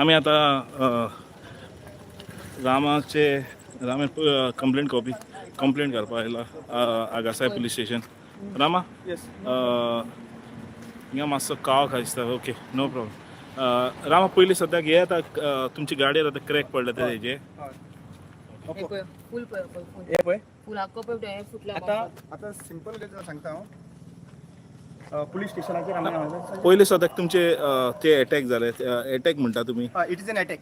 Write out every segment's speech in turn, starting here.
आमी आतां रामाचे रामे कंप्लेंट कॉपी कंप्लेंट करपाक आयला आगासाय पुलीस स्टेशन. रामा. येस. हिंगा मातसो काळोख दिसता. Okay, no problem. रामा, पयलीं सद्याक हे आतां तुमची गाडी आतां क्रॅक पडल्या ते हेजे. हे पळय, फूल पळय पळय, फूल. हे पळय. फूल आख्खो पळय, हें फुटला. आतां आतां सिंपल गजाल सांगता हांव. पुलीस स्टेशनाचेर आमी हांगा. पयलीं सद्याक तुमचे ते एटॅक जाले, एटॅक म्हणटा तुमी? It is an attack.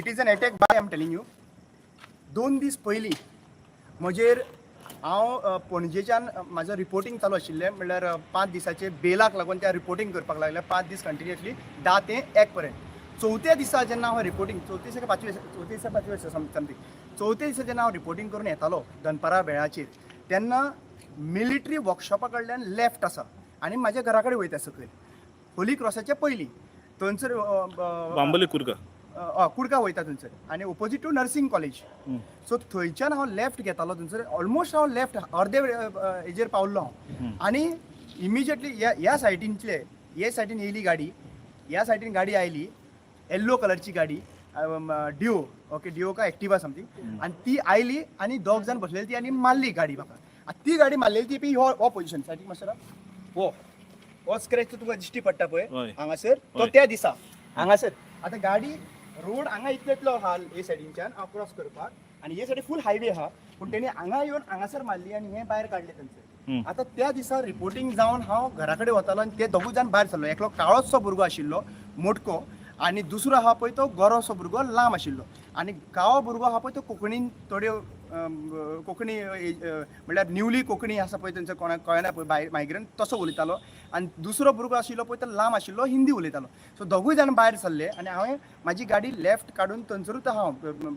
It is an attack by, am telling you. 2 दीस पयलीं म्हजेर हांव पणजेच्यान म्हाजो रिपोर्टींग चालू आशिल्लें, म्हणल्यार 5 दिसाचे बेलाक लागून त्या रिपोर्टींग करपाक लागलें, 5 दीस कंटिन्युअसली 10 ते 1 पर्यंत. चवथ्या दिसा जेन्ना हांव रिपोर्टींग, चवथ्या दिसा काय पांचव्या दिसा, चवथ्या दिसा, पांचव्या दिसा समथींग, चवथ्या दिसा जेन्ना हांव रिपोर्टींग करून येतालो दनपारा वेळाचेर, तेन्ना मिलिटरी वर्कशॉपा कडल्यान लेफ्ट आसा आनी म्हाज्या घरा कडेन वयता सकयल होली क्रॉसाच्या पयलीं थंयसर बांबोली कुर्का. हय, कुडका वयता थंयसर आनी opposite to nursing college. So थंयच्यान हांव लेफ्ट घेतालो. थंयसर ऑलमोस्ट हांव लेफ्ट अर्दे हेजेर पावल्लो हांव आनी इमिजिएटली ह्या ह्या सायडीनतले, हे सायडीन येयली गाडी, ह्या सायडीन गाडी आयली, येल्लो कलरची गाडी, डिओ, ओके, डिओ का एक्टिवा समथींग. आनी ती आयली आनी दोग जाण बसलेली ती आनी मारली गाडी म्हाका. आनी ती गाडी मारलेली ती पी हो हो पोझिशन सायडीक मातसो राव. हो हो स्क्रॅच तुका दिश्टी पडटा पळय हांगासर तो. त्या दिसा हांगासर आतां गाडी रोड हांगा इतलो इतलो आहा हे सायडीनच्यान हांव क्रॉस करपाक आनी हे सायडीन फूल हायवे आहा, पूण तेणी हांगा येवन हांगासर मारली आनी हें भायर काडलें थंयसर. आतां त्या दिसा रिपोर्टींग जावन हांव घरा कडेन वतालो आनी ते दोगूय जाण भायर सरलो. एकलो काळोचसो भुरगो आशिल्लो, मोटको, आनी दुसरो आहा पळय तो गोरोसो भुरगो, लांब आशिल्लो. आनी काळो भुरगो आहा पळय तो कोंकणीन थोड्यो कोंकणी म्हणल्यार न्यूली कोंकणी आसा पळय तेंचो, कोणाक कळना पळय, मायग्रंट, तसो उलयतालो. आनी दुसरो भुरगो आशिल्लो पळय तो लांब आशिल्लो, हिंदी उलयतालो. सो दोगूय जाण भायर सरले आनी हांवें म्हाजी गाडी लेफ्ट काडून थंयसरूच आहा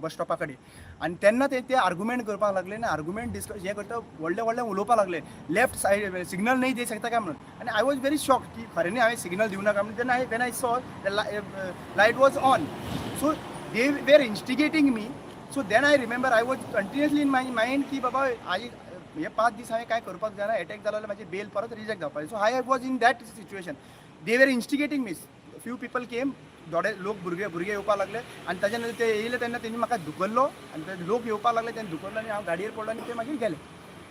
बस स्टॉपा कडेन आनी तेन्ना ते ते आर्गुमेंट करपाक लागले आनी आर्गुमेंट डिस्कस हें करता, व्हडले व्हडले उलोवपाक लागले, लेफ्ट सायड सिग्नल नहीं दे सकता काय म्हणून. आनी I was very shocked की खऱ्यांनी हांवें सिग्नल दिवना काय म्हणून. तेन्ना when I saw light was on, so they were instigating me. So then I remember, I was continuously in my mind की बाबा आज हे 5 दीस हांवें काय करपाक जायना, एटॅक जालो जाल्यार म्हाजी बेल परत रिजेक्ट जावपाची. So I was in that situation. They were instigating me. Few people came, थोडे लोक, भुरगे भुरगे येवपाक लागले आनी ताच्या नंतर ते येयले तेन्ना तेणी म्हाका धुकल्लो आनी ते लोक येवपाक लागले, तेणी धुकल्लो आनी हांव गाडयेर पडलो आनी ते मागीर गेले.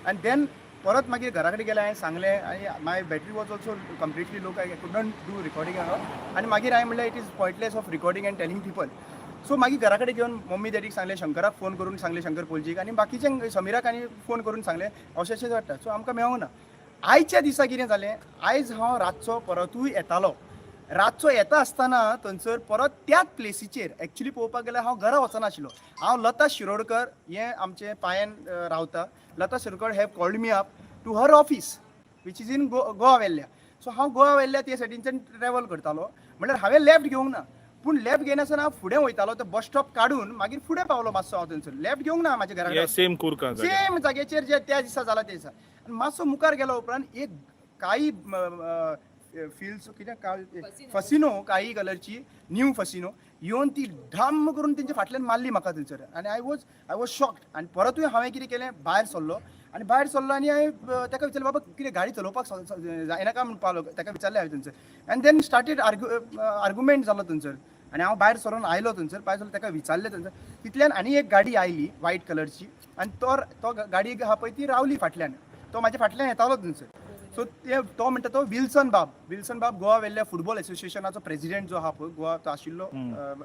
आनी देन परत मागीर घरा कडेन गेले, हांवें सांगलें आनी my battery was also completely low. I couldn't do recording. आनी मागीर हांवें म्हणलें, it is pointless of recording and telling people. So मागीर घरा कडेन घेवन मम्मी डॅडीक सांगलें, शंकराक फोन करून सांगलें, शंकर पोलजीक आनी बाकीच्यांक, समीराक आनी फोन करून सांगलें, अशें अशें जाता. सो आमकां मेळोंक ना. आयच्या दिसा कितें जालें, आयज हांव रातचो परतूय येतालो. रातचो येता आसतना थंयसर परत त्याच प्लेसीचेर, एक्चुली पळोवपाक गेल्यार हांव घरा वचनाशिल्लो. हांव लता शिरोडकर हें आमचें पायन रावता. Lata Shirodkar have called me up to her office, which is in Goa Velha. So हांव गोवा वेल्ल्या ते सायडीनच्यान ट्रॅवल करतालो, म्हणल्यार हांवें लेफ्ट घेवंक ना. पूण लेफ्ट घेयनासतना हांव फुडें वयतालो. तो बस स्टॉप काडून मागीर फुडें पावलो मातसो हांव थंयसर. लेफ्ट घेवंक ना म्हाज्या घरा हे कडेन. सेम कुर्का जाग्यार. सेम जाग्याचेर जे त्या दिसा जाला त्या दिसा. आनी मातसो मुखार गेलो उपरांत एक काळी फिल्स कितें काळ फसिनो, काळी कलरची न्यू फसिनो येवन ती ढाम करून तेंच्या फाटल्यान मारली म्हाका थंयसर आनी I was shocked. आनी परतूय हांवें कितें केलें, भायर सरलो आनी भायर सरलो आनी हांवें ताका विचारलें, बाबा कितें गाडी चलोवपाक जायना काय म्हणपाक लागलो. ताका विचारलें हांवें थंयसर आनी then started argument जालो थंयसर. आनी हांव भायर सरून आयलो थंयसर, भायर सरलो, ताका विचारलें थंयसर. तितल्यान आनी एक गाडी आयली व्हायट कलरची आनी तो तो गाडी आहा पळय ती रावली फाटल्यान. तो म्हाज्या फाटल्यान येतालो थंयसर. सो ते तो म्हणटा तो विल्सन बाब, विल्सन बाब गोवा वेल्ल्या फुटबॉल एसोसिएशनाचो प्रेसिडेंट जो आहा पळय गोवा, तो आशिल्लो.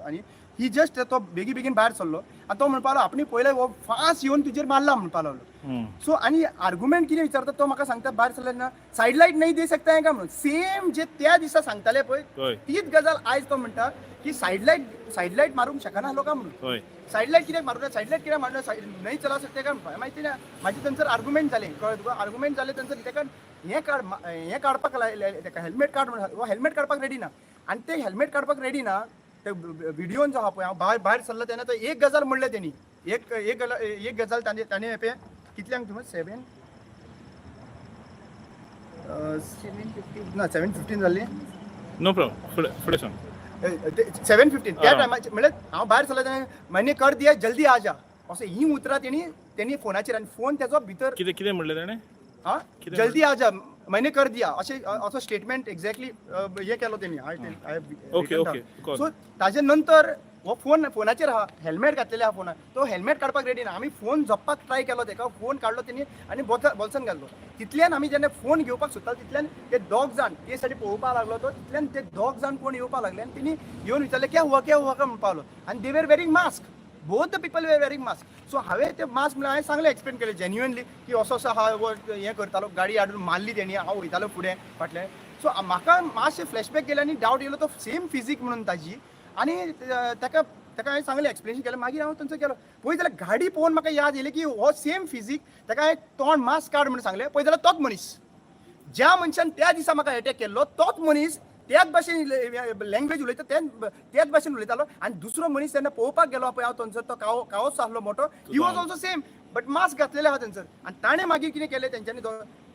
आनी ही जस्ट तो बेगीन बेगीन भायर सरलो आनी तो म्हणपाक लागलो, आपणे पयलें हो फास्ट येवन तुजेर मारला म्हणपाक लागलो. सो आनी आर्ग्युमेंट कितें विचारता, तो म्हाका सांगता भायर सरले ना, सायड लायट नहीं दे सकता है का म्हणून. सेम जे त्या दिसा सांगताले पळय, तीच गजाल आयज तो म्हणटा की सायड लायट, सायड लायट मारूंक शकना लोकां म्हणून. सायड लायट कित्याक मारूं ना, सायड लायट कित्याक मारूं ना, नहीं चला सकते का म्हणपाक. मागीर तेणे म्हाजे थंयसर आर्ग्युमेंट जालें, कळ्ळें तुका? आर्ग्युमेंट जालें थंयसर. ताका हें काड, हें काडपाक लायलें ताका, हेल्मेट काड म्हणून. हो हेल्मेट काडपाक रेडी ना आनी ते हेल्मेट काडपाक रेडी ना ते व्हिडियोन जो आहा पळय, हांव भायर भायर सरलो तेन्ना तो एक गजाल म्हणलें तेणी, एक एक गजाल, एक गजाल ताणें ताणें पळय कितल्यांक तुमी 7 7:50. ना, 7:15 जाल्ली. नो प्रॉब्लम, फुडें फुडें सांग. 7:15 त्या टायमाचेर, म्हणल्यार हांव भायर सरलो तेन्ना "मैंने कर दिया, जल्दी आ जा" असं ही उतरां तेणी तेणी फोनाचेर आनी फोन तेजो भितर. कितें कितें म्हणलें ताणें? हा. कितें? "जल्दी आ जा." मैंने कर दिया अशें असो स्टेटमेंट एक्झॅक्टली हे केलो तेणी. Okay, got सो ताजे नंतर हो फोन फोनाचेर आहा, हेल्मेट घातलेले आहा फोनार, तो हेल्मेट काडपाक रेडी ना. आमी फोन जपपाक ट्राय केलो तेका, फोन काडलो तेणी आनी बोल्सान घातलो. तितल्यान आमी जेन्ना फोन घेवपाक सोदताले तितल्यान ते दोग जाण ते सायडी पळोवपाक लागलो तो, तितल्यान ते दोग जाण कोण येवपाक लागले आनी तेणी येवन विचारलें, "क्या हुआ, क्या हुआ?" काय म्हणपाक लागलो. आनी they were wearing mask, both the people were wearing mask. So हांवें ते मास्क म्हणल्यार हांवें सांगलें, एक्सप्लेन केलें जेन्युअनली की असो असो हा हो हें करतालो, गाडी हाडून मारली तेणी, हांव वयतालो फुडें फाटल्यान. सो म्हाका मातशें फ्लॅशबॅक गेलें आनी डावट येयलो तो सेम फिजीक म्हणून ताजी. आनी ताका ताका हांवें सांगलें, एक्सप्लेनेशन केलें. मागीर हांव थंयसर गेलो, पळय जाल्यार गाडी पळोवन म्हाका याद येयली की हो सेम फिजीक. ताका हांवें तोंड मास्क काड म्हणून सांगलें, पळय जाल्यार तोच मनीस, ज्या मनशान त्या दिसा म्हाका एटॅक केल्लो तोच मनीस, त्याच भाशेन लँग्वेज उलयता, त्याच त्याच भाशेन उलयतालो. आनी दुसरो मनीस जेन्ना पळोवपाक गेलो पळय हांव थंयसर, तो कावो कावोच आसलो मोटो. He was also same, but mask घातलेले आहा थंयसर. आनी ताणें मागीर कितें केलें, तेंच्यांनी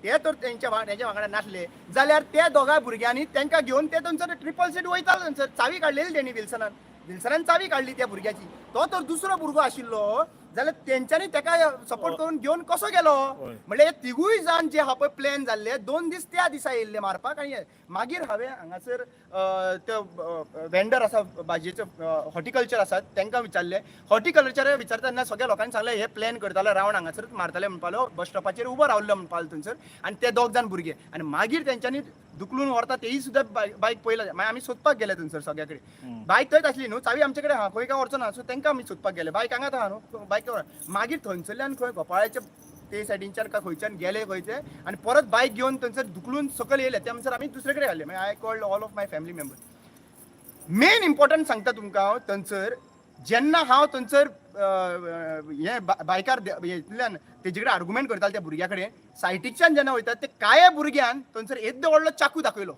ते तर तेंच्या वांगडा नासले जाल्यार त्या दोगां भुरग्यांनी तांकां घेवन ते थंयसर ट्रिपल सीट वयतालो. थंयसर चावी काडलेली तेणी, विल्सनान विल्सनान चावी काडली त्या भुरग्याची. तो तर दुसरो भुरगो आशिल्लो जाल्यार तेंच्यांनी ताका सपोर्ट करून घेवन कसो गेलो? म्हणल्यार हे तिगूय जाण जे आहा पळय प्लॅन जाल्ले, 2 दीस त्या दिसा येयल्ले मारपाक. आनी हे मागीर हांवें हांगासर ते वेंडर आसा भाजयेचो, हॉर्टिकल्चर आसा, तांकां विचारलें. हॉर्टिकल्चर विचारता तेन्ना सगळ्या लोकांनी सांगलें, हे प्लॅन करताले, रावंड हांगासरूच मारताले म्हणपालो, बस स्टॉपाचेर उबो रावल्लो म्हणपालो थंयसर आनी ते दोग जाण भुरगे आनी मागीर तेंच्यांनी दुखलून व्हरता तेय सुद्दां बायक पयला. मागीर आमी सोदपाक गेले थंयसर सगळ्या कडेन. बायक थंयच आसली न्हू, चावी आमचे कडेन आहा, खंय काय व्हरचो ना. सो तांकां आमी सोदपाक गेले, बायक हांगाच आहा न्हू, बायक. मागीर थंयसरल्यान खंय गोपाळाच्या ते सायडीनच्यान काय खंयच्यान गेले खंयचे आनी परत बायक घेवन थंयसर दुखलून सकयल येयले. त्या म्हणसर आमी दुसरे कडेन घाले. मागीर I called all of my family member. Main important सांगता तुमकां हांव, थंयसर जेन्ना हांव थंयसर हे बायकार हेतल्यान तेजे कडेन आर्गुमेंट करताले त्या भुरग्या कडेन, सायटीकच्यान जेन्ना वयता, ते काळ्या भुरग्यान थंयसर येद्दो व्हडलो चाकू दाखयलो.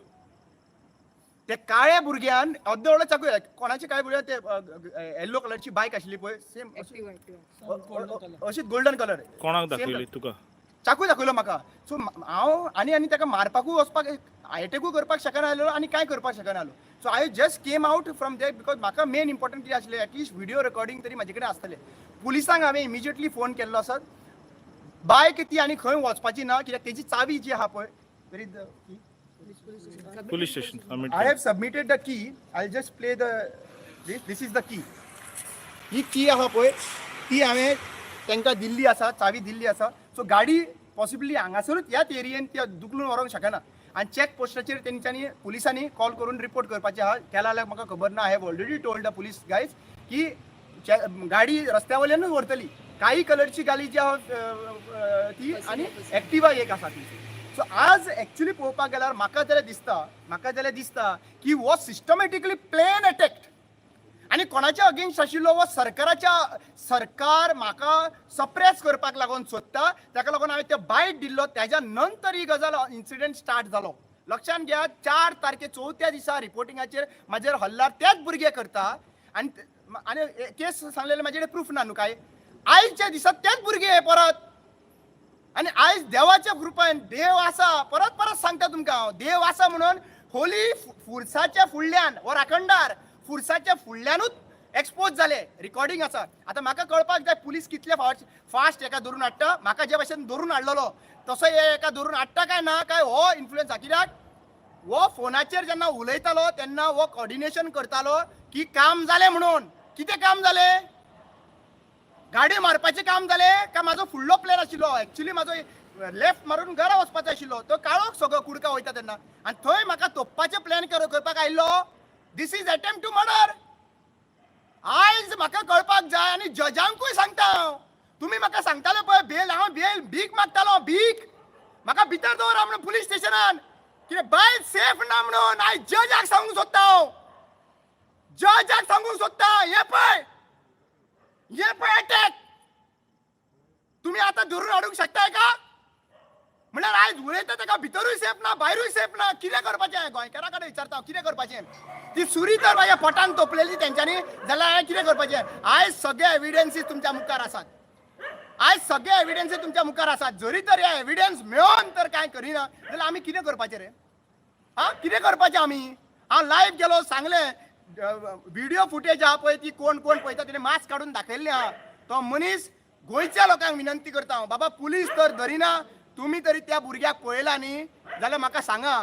ते काळ्या भुरग्यान येद्दो व्हडलो चाकू, कोणाचे काळे भुरग्यान, ते येल्लो कलरची बायक आशिल्ली पळय, सेम एक्टिवा, एक्टिवा. अशीच गोल्डन कलर. कोणाक दाखयली तुका? चाकू दाखयलो म्हाका. सो हांव आनी आनी ताका मारपाकूय वचपाक, एटॅकूय करपाक शकना आसलो आनी कांय करपाक शकना आसलो. So I just came out from there because म्हाका मेन इम्पॉर्टंट कितें आसलें, एटलिस्ट व्हिडिओ रेकॉर्डिंग तरी म्हाजे कडेन आसतलें. पुलिसांक हांवें इमिजिएटली फोन केल्लो आसा. बायक ती आनी खंय वचपाची ना, कित्याक तेजी चावी जी आहा पळय, where is the key? Police station submit. I have submitted the key. I'll just play the this. This is the key. ही की आहा पळय, ती हांवें तांकां दिल्ली आसा, चावी दिल्ली आसा. सो गाडी पॉसिबली हांगासरूच ह्याच एरियेन ती दुखलून व्हरोंक शकना. आनी चॅक पोस्टाचेर तेंच्यांनी पुलिसांनी कॉल करून रिपोर्ट करपाचें आहा. केला जाल्यार म्हाका खबर ना. I have already told the police guys की गाडी रस्त्या वयल्यानूच व्हरतली. काही कलरची गाडी जी आहा ती आनी एक्टिवा एक आसा ती. सो आज एक्चुअली पळोवपाक गेल्यार म्हाका जाल्यार दिसता की हो सिस्टमॅटिकली प्लॅन अटॅक आनी कोणाच्या अगेन्स्ट आशिल्लो हो? सरकाराच्या. सरकार म्हाका सप्रेस करपाक लागून सोदता, ताका लागून हांवें ते बायट दिल्लो. त्याच्या नंतर ही गजाल इन्सिडंट स्टार्ट जालो. लक्षात घ्या, 4 तारखे चवथ्या दिसा रिपोर्टिंगाचेर म्हाजेर हल्ला त्याच भुरगे करता आनी आनी केस सांगलेले म्हाजे कडेन प्रूफ ना न्हू काय. आयच्या दिसा तेच भुरगे परत. आनी आयज देवाच्या कृपेन, देव आसा, परत परत सांगता तुमकां हांव, देव आसा म्हणून होली फुरसाच्या फुडल्यान हो राखणदार फुरसाच्या फुडल्यानूच एक्सपोज जाले. रिकॉर्डिंग आसा. आतां म्हाका कळपाक जाय, पुलीस कितले फावट फास्ट एका धरून हाडटा. म्हाका जे भाशेन धरून हाडलेलो तसो हे एका धरून हाडटा काय ना, काय हो इन्फ्लुयन्स आसा. कित्याक हो फोनाचेर जेन्ना उलयतालो तेन्ना हो कॉर्डिनेशन करतालो की काम जालें म्हणून. कितें काम जालें? गाडी मारपाचें काम जालें काय म्हाजो फुडलो प्लॅन आशिल्लो? एक्चुली म्हाजो लेफ्ट मारून घरा वचपाचो आशिल्लो. तो काळोख सगळो कुडका वयता तेन्ना आनी थंय म्हाका तोपपाचें प्लॅन करपाक आयिल्लो. This is attempt to murder. आयज म्हाका कळपाक जाय आनी जजांकूय सांगता हांव, तुमी म्हाका सांगताले पळय बेल, हांव बेल भीक मागतालो, भीक. म्हाका भितर दवरा म्हणून पुलीस स्टेशनान, कितें बायल सेफ ना म्हणून. आयज जजाक सांगूंक सोदता हांव, जजाक सांगूंक सोदता, हे पळय, हे पळय अटॅक. तुम्ही आता धरून हाडूंक शकताय का? म्हणल्यार आयज उलयता ताका भितरूय सेफ ना, भायरूय सेफ ना. कितें करपाचें? गोंयकारा कडेन विचारता हांव, कितें करपाचें? ती सुरी तर म्हाज्या पोटान तोपलेली तेंच्यांनी जाल्यार हांवें कितें करपाचें? आयज सगळे एविडन्सीस तुमच्या मुखार आसात. आयज सगळे एविडन्सीस तुमच्या मुखार आसात. जरी तर हे एविडन्स मेळोन तर कांय करिना जाल्यार आमी कितें करपाचें रे? हा, कितें करपाचें आमी? हांव लायव्ह गेलो, सांगलें, व्हिडिओ फुटेज आहा पळय, ती कोण कोण पळयता, तेणे मास्क काडून दाखयल्लें आहा तो मनीस. गोंयच्या लोकांक विनंती करता हांव, बाबा, पुलीस तर धरिना, तुमी तरी त्या भुरग्याक पळयला न्ही. जाल्यार म्हाका सांगा,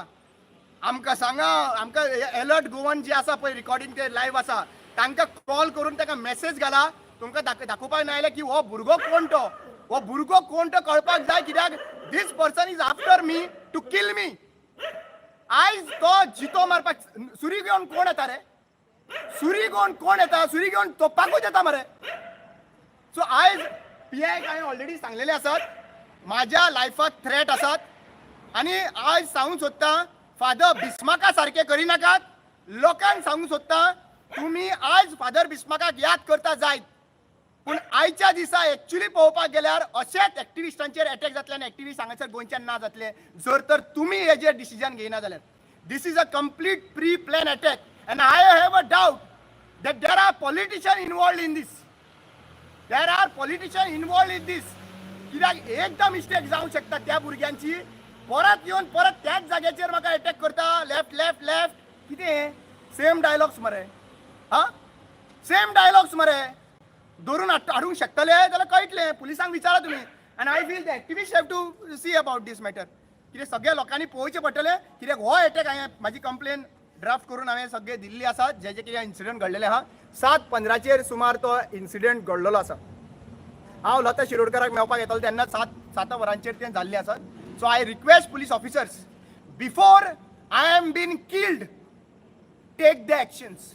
आमकां सांगा. आमकां एलर्ट गोवन जी आसा पळय, रिकॉर्डिंग ते लायव्ह आसा, तांकां कॉल करून ताका मॅसेज घाला. तुमकां दाखोवपाक ना आयलें की हो भुरगो कोण तो, हो भुरगो कोण तो कळपाक जाय, कित्याक this person is after me to kill me. आयज तो जितो मारपाक सुरी घेवन कोण येता रे? सुरी घेवन कोण येता? सुरी घेवन तोपपाकूच येता मरे. सो आयज पी आयक हांवें ऑलरेडी सांगलेले आसात, माझ्या लायफाक थ्रेट आसात. आनी आयज सांगूंक सोदता, फादर बिस्माका सारकें करिनाकात. लोकांक सांगूंक सोदता, तुमी आयज फादर बिस्माकाक याद करता जायत, पूण आयच्या दिसा एक्चुली पळोवपाक गेल्यार अशेच एक्टिविस्टांचेर एटॅक जातले आनी एक्टिविस्ट हांगासर गोंयच्यान ना जातले, जर तर तुमी हेजेर डिसिजन घेयना जाल्यार. This is a complete pre plan attack and I have a doubt that there are politician involved in this. There are politician involved in this. कित्याक एकदां मिस्टेक जावंक शकता त्या भुरग्यांची, परत येवन परत त्याच जाग्याचेर म्हाका एटॅक करता. लेफ्ट, लेफ्ट, लेफ्ट, कितें हें? सेम डायलॉग्स मरे. हा, सेम डायलॉग्स मरे. धरून हाडूंक शकतले जाल्यार कळटलें. पुलिसांक विचारा तुमी. आनी I feel the activist have to see about this matter, कित्याक सगळ्या लोकांनी पळोवचें पडटलें, कित्याक हो एटॅक हांवें म्हाजी कंप्लेन ड्राफ्ट करून हांवें सगळे दिल्ली आसा, जे जे कितें इन्सिडंट घडलेले आहा. 7:15चेर सुमार तो इन्सिडंट घडलेलो आसा. हांव लता शिरोडकराक मेळपाक येतालो तेन्ना 7 7 वरांचेर तें जाल्लें आसा. So I request police officers, before I am been killed, take the actions.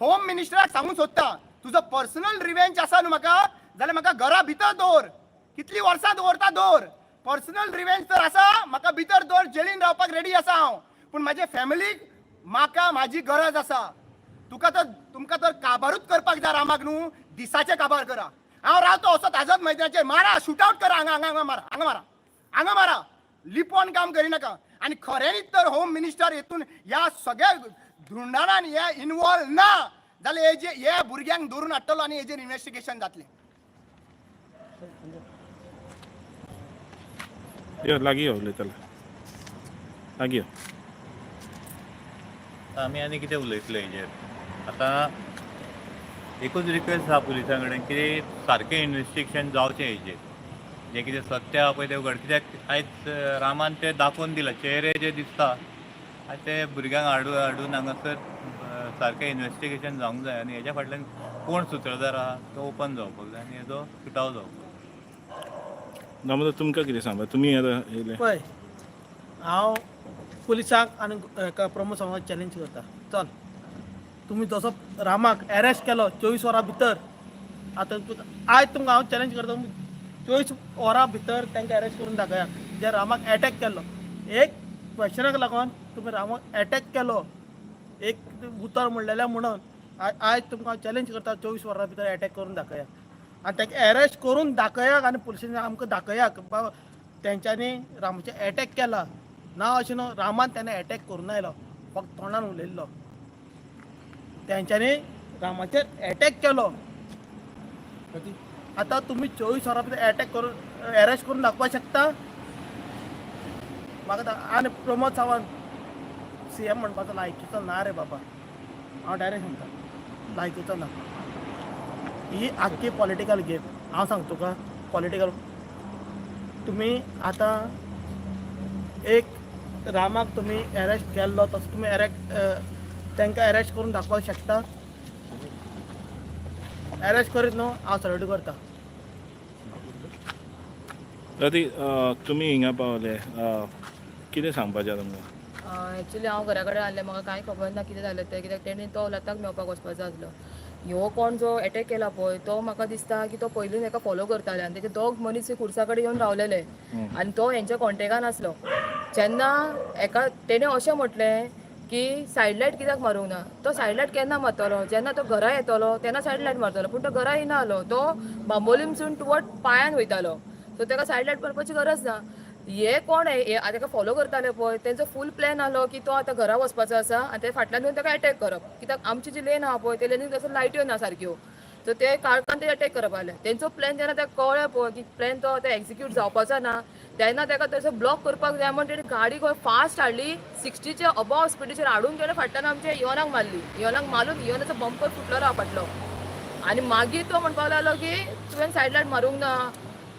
Home मिनिस्टराक सांगूंक सोदता, तुजो पर्सनल रिवेंज आसा न्हू म्हाका जाल्यार म्हाका घरा भितर दवर, कितली वर्सां दवरता दवर. पर्सनल रिवेंज तर आसा, म्हाका भितर दवर, जेलीन रावपाक रेडी आसा हांव, पूण म्हाजे फॅमिलीक म्हाका म्हाजी गरज आसा. तुका तर, तुमकां तर काबारूच करपाक जाय रामाक न्हू, दिसाचे काबार करा. हांव रावतो असोच आझाद मैदानाचेर. मारा, शूट आउट करा हांगा, हांगा, हांगा मारा, हांगा मारा, हांगा मारा. लिपोवन काम करिनाका. आनी खऱ्यांनीच तर होम मिनिस्टर हेतून ह्या सगळ्या धुंडाणान हे इनवॉल्व ना जाल्यार हेजे हे भुरग्यांक धरून हाडटलो आनी हेजेर इन्वेस्टिगेशन जातलें. यो, लागीं यो, उलयतलो, लागीं यो. आमी आनी कितें उलयतले हेजेर? आतां एकूच रिक्वेस्ट आसा पुलिसां कडेन की सारकें इन्वेस्टिगेशन जावचें हेजेर, जें कितें सत्य आहा पळय तें उगड. कित्याक आयज रामान तें दाखोवन दिलां, चेहरे जे दिसता आनी ते भुरग्यांक हाडून हाडून हांगासर सारकें इन्वेस्टिगेशन जावंक जाय आनी हेज्या फाटल्यान कोण सुत्रधार आहा तो ओपन जावपाक जाय आनी हेजो सुटाव जावपाक जाय. दामोदर, तुमकां कितें सांगता तुमी आतां येयले? पळय, हांव पुलिसांक आनी हेका प्रमोद सावंताक चॅलेंज करता. चल, तुमी जसो रामाक एरेस्ट केलो 24 वरां भितर, आतां आयज तुमकां हांव चॅलेंज करता, तुमी 24 वरां भितर तांकां एरेस्ट करून दाखया जे रामाक एटॅक केल्लो. एक क्वेश्चनाक लागून तुमी रामाक एटॅक केलो, एक उतर म्हणलेलें म्हणून. आयज तुमकां हांव चॅलेंज करता, 24 वरां भितर एटॅक करून दाखया आनी ताका एरेस्ट करून दाखया आनी पुलिसांनी आमकां दाखया की बाबा तेंच्यांनी रामाचेर एटॅक केला ना. अशें न्हू, रामान तेन्ना एटॅक करून आयलो, फक्त तोंडान उलयल्लो. तेंच्यांनी रामाचेर एटॅक केलो. आतां तुमी 24 वरां भितर एटॅक करून एरेस्ट करून दाखोवपाक शकता म्हाका? आनी प्रमोद सावंत सीएम म्हणपाचो लायकीचो ना रे बाबा. हांव डायरेक्ट सांगता, लायकीचो ना. ही आख्खी पॉलिटिकल गेम, हांव सांगता तुका. पॉलिटिकल तुमी आतां एक रामाक तुमी एरेस्ट केल्लो, तसो तुमी एरेस्ट तांकां एरेस्ट करून दाखोवपाक शकता? एरेस्ट करीत न्हू, हांव सल्यूट करता. प्रतीक, तुमी हिंगा पावले, कितें सांगपाचें तुमकां? एक्चुली हांव घरा कडेन आसलें, म्हाका कांय खबर ना कितें जालें तें, कित्याक तेणी तो लताक मेळपाक वचपाचो आसलो. ह्यो कोण जो एटॅक केला पळय, तो म्हाका दिसता की तो पयलींच हेका फॉलो करताले आनी तेजे दोग मनीस खुर्सा कडेन येवन रावलेले आनी तो हेंच्या कॉन्टेकान आसलो. जेन्ना हेका तेणें अशें म्हटलें की सायड लायट कित्याक मारूंक ना, तो सायड लायट केन्ना मारतलो? जेन्ना तो घरा येतलो तेन्ना सायड लायट मारतलो. पूण तो घरा येना आसलो, तो बांबोलीमसून टुवर्ड पायान वयतालो, सो ताका सायड लायट मारपाची गरज ना. हे कोण हे ताका फॉलो करताले पळय, तेंचो फूल प्लॅन आसलो की तो आतां घरा वचपाचो आसा आनी ते फाटल्यान येवन ताका एटॅक करप, कित्याक आमची जी लेन आहा पळय, ते लेनीन तसो लायट्यो ना सारक्यो, सो ते काळखान ते एटॅक करप आसले. तेंचो प्लॅन जेन्ना ताका कळ्ळें पळय की प्लॅन तो आतां एक्झिक्यूट जावपाचो ना, तेन्ना ताका तसो ब्लॉक करपाक जाय म्हण तेणी गाडी खंय फास्ट हाडली, 60च्या अबाव स्पिडीचेर हाडून तेणें फाटल्यान आमच्या इयोनाक मारली. इयोनाक मारून इयोनाचो बंपर फुटलेलो आहा फाटलो. आनी मागीर तो म्हणपाक लागलो की तुवें सायड लायट मारूंक ना.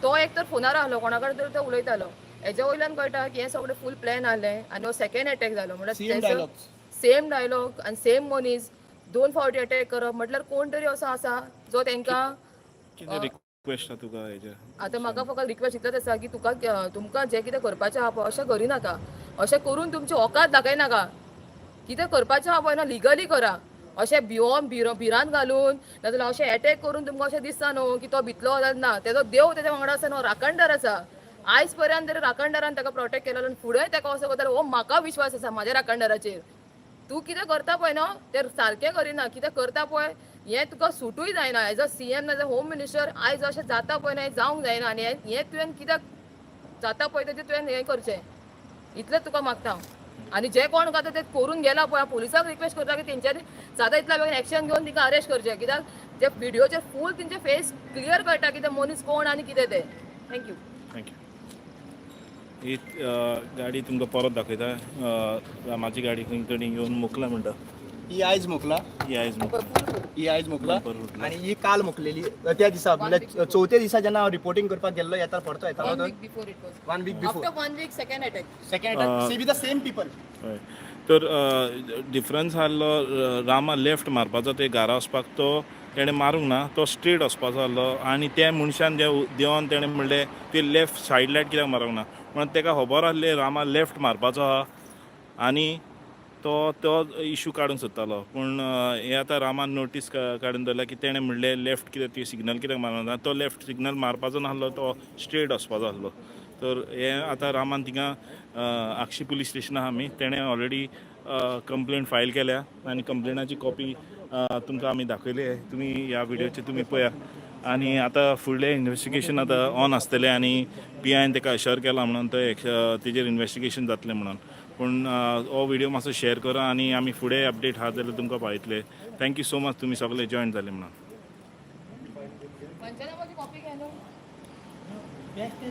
तो एक तर फोनार आहलो, कोणा कडेन तरी तो उलयतालो. हेज्या वयल्यान कळटा की हें सगळें फूल प्लॅन आहलें आनी हो सेकंड एटॅक जालो. Same म्हणल्यार dialogues. Same dialogue आनी सेम मनीस दोन फावटी एटॅक करप म्हटल्यार कोण तरी असो आसा जो तेंकां. कितें रिक्वेस्ट आहा तुका हेजेर? आतां म्हाका फकत रिक्वेस्ट इतलेंच आसा की तुका तुमकां जें कितें करपाचें आहा पळय, अशें करिनाका, अशें करून तुमची औकात दाखयनाका. कितें करपाचें आहा पळय ना, लिगली करा. अशें भिवोन भिरांत घालून नाजाल्यार अशें एटॅक करून तुमकां अशें दिसता न्हू की तो भितलो जाल्यार ना, तेजो देव तेज्या वांगडा आसा न्हू, राखणदार आसा. आयज पर्यंत तरी राखणदारान ताका प्रोटेक्ट केलेलो आनी फुडें ताका असो करता हो म्हाका विश्वास आसा म्हाज्या राखणदाराचेर. तूं कितें करता पळय न्हू तें सारकें करिना. कितें करता पळय हें तुका सुटूय जायना एज अ सीएम नाजाल्यार होम मिनिस्टर. आयज अशें जाता पळय ना, हें जावंक जायना आनी हें तुवें कित्याक जाता पळय तेजें तुवें हें करचें, इतलें तुका मागता हांव. आनी जे कोण जाता ते करून गेला पळय, हांव पुलिसाक रिक्वेस्ट करता की तेंच्यांनी जाता तितल्या बेगीन एक्शन घेवन तिका अरेस्ट करचें, कित्याक जे व्हिडियोचेर फूल तेंचे फेस क्लियर कळटा की ते मनीस कोण आनी कितें तें. Thank you. Thank you. ही गाडी तुमकां परत दाखयता. रामाची गाडी खंय कडेन येवन मोखला म्हणटा. ही आयज मोखला. ही आयज मोखला. ही आयज मोखला. बरोबर उरला. आनी ही काल मोखलेली. त्या दिसा म्हणल्यार चवथ्या दिसा जेन्ना हांव रिपोर्टिंग करपाक गेल्लो, येता परतो येतालो. One week before it was. One week before. After one week second attack. Second, see, be the same people. हय, तर डिफरन्स आहलो, रामा लेफ्ट मारपाचो ते घरा वचपाक, तो तेणें मारूंक ना, तो स्ट्रेट वचपाचो आहलो आनी त्या मनशान जे देंवन तेणें म्हणलें ती लेफ्ट सायड लायट कित्याक मारूंक ना म्हणून. तेका खबर आहलें रामा लेफ्ट मारपाचो आहा आनी तो तो इशू काडूंक सोदतालो. पूण हें आतां रामान नोटीस काडून दवरल्या की तेणें म्हणलें लेफ्ट कित्याक ती सिग्नल कित्याक मारूंक ना. तो लेफ्ट सिग्नल मारपाचो नासलो, तो स्ट्रेट वचपाचो आसलो. तर हें आतां रामान थिंगा आगशी पुलीस स्टेशन आहा आमी, तेणें ऑलरेडी कंप्लेंट फायल केल्या आनी कंप्लेनाची कॉपी तुमकां आमी दाखयली. तुमी ह्या व्हिडियोचेर तुमी पळया आनी आतां फुडलें इन्वेस्टिगेशन आतां ऑन आसतलें आनी पी आयन ताका अश्योर केलां म्हणून तो तेजेर इन्वेस्टिगेशन जातलें म्हणून. पूण हो व्हिडियो मातसो शेअर करा आनी आमी फुडें अपडेट आहा जाल्यार तुमकां पावयतले. Thank you so much तुमी सगळे जॉयन जाले म्हणून. पंचनामाची कॉपी घे न्हू. बेश्टें.